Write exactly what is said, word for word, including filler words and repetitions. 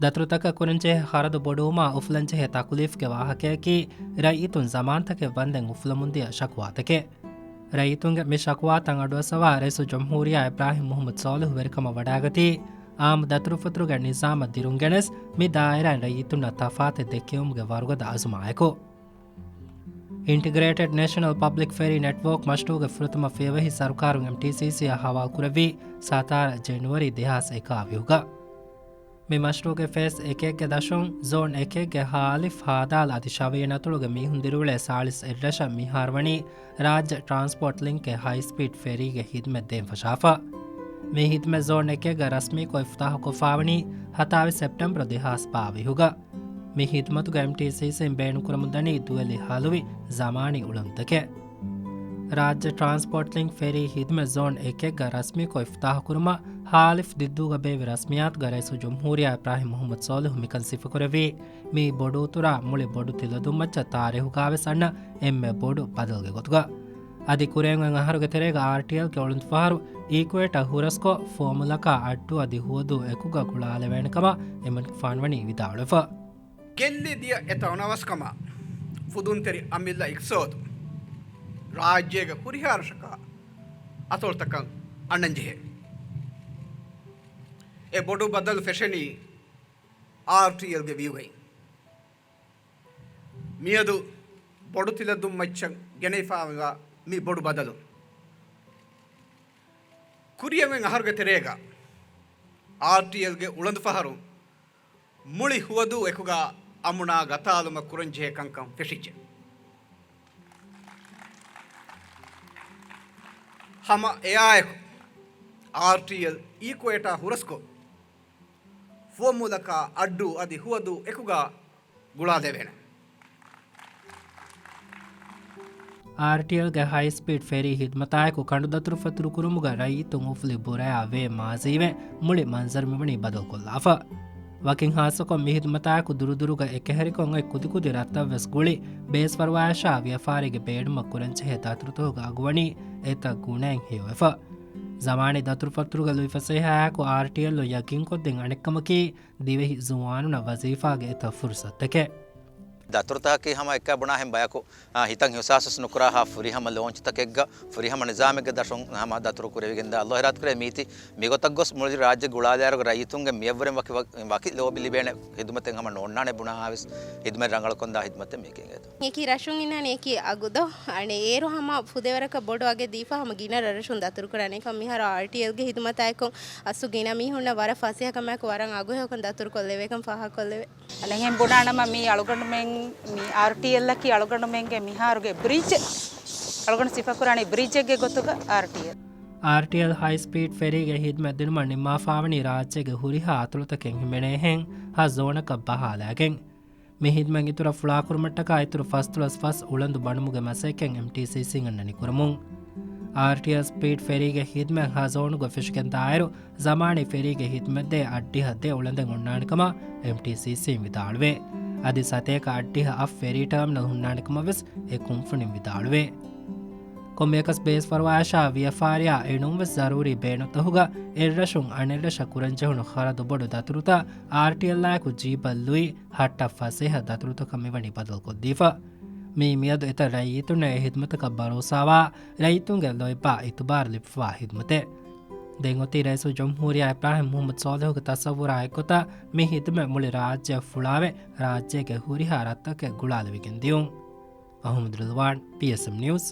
ދަތުރުތަކަށް ކުރަންޖެހޭ ޚަރަދު ބޮޑުވުމާ އުފުލަންޖެހޭ ތަކުލީފުގެ ވާހަކައަކީ، ރައްޔިތުން ޒަމާންތަކެއް ވަންދެން އުފުލަމުންދިޔަ ޝަކުވާތަކެއް. ރައްޔިތުންގެ މި ޝަކުވާތައް އަޑުއައްސަވާ ރައީސުލްޖުމްހޫރިއްޔާ އިބްރާހިމް މުޙައްމަދު ސޯލިހު ވެރިކަމަށް ވަޑައިގަތީ، އާއްމު ދަތުރުފަތުރުގެ ނިޒާމަށް ދިރުންގެނެސް، މި ދާއިރާއިން ރައްޔިތުންނަށް ތަފާތެއް ދެއްކެވުމުގެ ވަރުގަދަ އަޒުމާއެކު. އިންޓިގްރޭޓެޑް ނޭޝަނަލް ޕަބްލިކް ފެރީ ނެޓްވޯކް މަޝްރޫޢުގެ ފުރަތަމަ ފިޔަވަހި ސަރުކާރުން އެމްޓީސީސީއަށް ހަވާލުކުރެއްވީ ސަތާރަ ޖެނުއަރީ ދެހާސް އެކާވީހުގަ. މި މަޝްރޫޢުގެ ފޭސް އެކެއްގެ ދަށުން ޒޯން އެކެއްގެ ހާ އަލިފް ހާ ދާލް އަދި ޝަވިޔަނި އަތޮޅުގެ މީހުން ދިރިއުޅޭ ސާޅީސް އެއްރަށަށް މިހާރު ވަނީ ރާއްޖެ ޓްރާންސްޕޯޓް ލިންކް ހައި ސްޕީޑް ފެރީގެ ހިދުމަތް ދޭން ފަށާފަ. މި ހިދުމަތް ޒޯން އެކެއްގަ ރަސްމީކޮށް އިފްތާޙުކޮށްފާވަނީ ހަތާވީސް ސެޕްޓެމްބަރު ދެހާސް ބާވީހުގަ. މި ހިދުމަތުގަ އެމްޓީސީސީން ބޭނުންކުރަމުންދަނީ ދުވެލި ހަލުވި ޒަމާނީ އުޅަނދުތަކެއް. ރާއްޖެ ޓްރާންސްޕޯޓް ލިންކް ފެރީ ހިދުމަތް ޒޯން އެކެއްގަ ރަސްމީކޮށް އިފްތާޙުކުރުމަށް ހާ އަލިފް ދިއްދޫގަ ބޭއްވި ރަސްމިއްޔާތުގަ ރައީސުލްޖުމްހޫރިއްޔާ އިބްރާހިމް މުޙައްމަދު ސޯލިހު މިކަން ސިފަކުރެއްވީ، މި ބޮޑު އުތުރާ މުޅި ބޮޑު ތިލަދުންމައްޗަށް ތާރީހުގަވެސް އަންނަ އެންމެ ބޮޑު ބަދަލުގެ ގޮތުގަ. އަދި ކުރިއަށް އޮތް އަހަރުގެ ތެރޭގަ އާރްޓީއެލްގެ އުޅަނދުފަހަރު އީކުއޭޓަ ހުރަސްކޮށް، ފޯމުލަކާ އައްޑޫ އަދި ހުވަދޫ އެކުގަ ގުޅާލެވޭނެ ކަމަށް އެމަނިކުފާނު ވަނީ ވިދާޅުވެފަ. ގެއްލި ދިޔަ އެތައް އަނަވަސްކަމާ، ފުދުންތެރި އަމިއްލަ އިޤްތިޞާދު ރާއްޖޭގެ ހުރިހާ ރަށަކާ އަތޮޅުތަކަށް އަންނަންޖެހޭ. އެ ބޮޑު ބަދަލު ފެށެނީ އާރްޓީއެލްގެ ވިއުގައި. މިއަދު ބޮޑު ތިލަދުންމައްޗަށް ގެނެވިފާވާ މި ބޮޑު ބަދަލު. ކުރިއަށް އޮތް އަހަރުގެ ތެރޭގަ އާރްޓީއެލްގެ އުޅަނދުފަހަރު މުޅި ހުވަދޫ އެކުގަ އަމުނާ ގަތާލުމަށް ކުރަންޖެހޭ ކަންކަން ފެށިއްޖެ. ހަމަ އެއާއެކު، އާރްޓީއެލް އީކުއޭޓާ ހުރަސްކޮށް، ފުވައްމުލަކާ އައްޑޫ އަދި ހުވަދޫ އެކުގަ ގުޅާލެވޭނެ. އާރްޓީއެލްގެ ހައި ސްޕީޑް ފެރީ ހިދުމަތާއެކު ކަނޑުދަތުރުފަތުރު ކުރުމުގަ ރައްޔިތުން އުފުލި ބުރަޔާ ވޭ މާޒީވެ، މުޅި މަންޒަރު މިވަނީ ބަދަލުކޮށްލާފަ. ވަކިން ހާއްސަކޮށް މި ހިދުމަތާއެކު ދުރުދުރުގަ އެކަހެރިކޮށް އޮތް ކުދިކުދި ރަށްތައްވެސް ގުޅި، ބޭސްފަރުވާއަށާ ވިޔަފާރީގެ ބޭނުމަށް ކުރަންޖެހޭ ދަތުރުތަކުގެ އަގުވަނީ އެތައް ގުނައިން ހެޔޮވެފަ. ޒަމާނީ ދަތުރުފަތުރުގެ ލުއިފަސޭހައާއެކު އާރްޓީއެލްއަށް ޔަގީންކޮށްދޭން އަނެއްކަމަކީ، ދިވެހި ޒުވާނުންނަށް ވަޒީފާގެ އެތައް ފުރުސަތުތަކެއް. ދަތުރުތަކަކީ ހަމަ އެއްކާ ބުނާހެން ބަޔަކު، އާ، ހިތަށް އިހުސާސްވެސް ނުކުރާހާ ފުރިހަމަ ލޯންޗުތަކެއްގަ، ފުރިހަމަ ނިޒާމެއްގެ ދަށުން ހަމަ ދަތުރު ކުރެވިގެންދާ. އައްލާހު އިރާދަ ކުރޭ މީތި މިގޮތަށް ގޮސް މުޅި ރާއްޖެ ގުޅާލާއިރުގަ ރައްޔިތުންގެ މިއަށްވުރެން ވަކި، ވަ-، ވަކި ލޯބި ލިބޭނެ ހިދުމަތެއް ހަމަ ނޯންނާނެ ބުނާހާވެސް ހިދުމަތް ރަނގަޅުކޮށްދާ ހިދުމަތެއް މީކީގެ. އެކި ރަށުން އިންނާނެ އެކި އަގުދޯ. އަނެއް އޭރު ހަމަ ފުދޭވަރަކަށް ބޮޑު އަގެއް ދީފަ ހަމަ ގިނަ ރަށްރަށުން ދަތުރުކުރާނެ. އެކަމް މިހާރު އާރްޓީއެލްގެ ހިދުމަތާއެކު އަސްލު ގިނަ މީހުންނަށް ވަރަށް ފަސޭހަކަމާއެކު ވަރަށް އަގުހެޔޮކަން ދަތުރުކޮށްލެވޭކަން ފާހަގަކޮށްލެވޭ. އަނެއްހެން ބުނާނަމަ މީ އަޅުގަނޑުމެން، މީ އާރްޓީއެލްއަކީ އަޅުގަނޑުމެންގެ މިހާރުގެ ބްރިޖް، އަޅުގަނޑު ސިފަކުރާނީ ބްރިޖެއްގެ ގޮތުގަ އާރްޓީއެލް. އާރްޓީއެލް ހައި ސްޕީޑް ފެރީގެ ހިދުމަތް ދިނުމަށް ނިންމާފާވަނީ ރާއްޖޭގެ ހުރިހާ އަތޮޅުތަކެއް ހިމެނޭހެން ހަ ޒޯނަކަށް ބަހާލާގެން. މި ހިދުމަތް އިތުރަށް ފުޅާކުރުމަށްޓަކާ އިތުރު ފަސްދޮޅަސް ފަސް އުޅަނދު ބަނުމުގެ މަސައްކަތް އެމްޓީސީސީން އަންނަނީ ކުރަމުން. އާރްޓީއެލް ސްޕީޑް ފެރީގެ ހިދުމަތް ހަ ޒޯނުގަ ފެށިގެންދާއިރު، ޒަމާނީ ފެރީގެ ހިދުމަތްދޭ އައްޑިހަ ދެ އުޅަނދެއް އޮންނާނެ ކަމަށް އެމްޓީސީސީން ވިދާޅުވޭ. އަދި ސަތޭކަ އައްޑިހަ އަށް ފެރީ ޓާމިނަލް ހުންނާނެ ކަމަށް ވެސް އެ ކުންފުނިން ވިދާޅުވޭ. ކޮންމެއަކަސް ބޭސްފަރުވާއަށާ ވިޔަފާރިއާ އެނޫންވެސް ޒަރޫރީ ބޭނުންތަކުގަ އެއްރަށުން އަނެއްރަށަށް ކުރަންޖެހުނު ޚަރަދު ބޮޑު ދަތުރުތައް އާރްޓީއެލްއާއެކު ޖީބަށް ލުއި ހައްޓަށް ފަސޭހަ ދަތުރުތަކަށް މިވަނީ ބަދަލުކޮށްދީފަ. މީ މިއަދު އެތައް ރައްޔިތުންނަށް އެ ހިދުމަތަކަށް ބަރޯސާވާ، ރައްޔިތުންގެ ލޯތްބާ އިތުބާރު ލިބިފަވާ ހިދުމަތެއް. ދެން އޮތީ ރައީސުލްޖުމްހޫރިއްޔާ އިބްރާހިމް މުޙައްމަދު ސޯލިހުގެ ތަޞައްވުރާ އެއްގޮތަށް މި ހިދުމަތް މުޅި ރާއްޖެއަށް ފުޅާވެ، ރާއްޖޭގެ ހުރިހާ ރަށްތަކެއް ގުޅާލެވިގެން ދިޔުން. އަޙްމަދު ރިޟްވާން، ޕީއެސްއެމް ނިއުސް.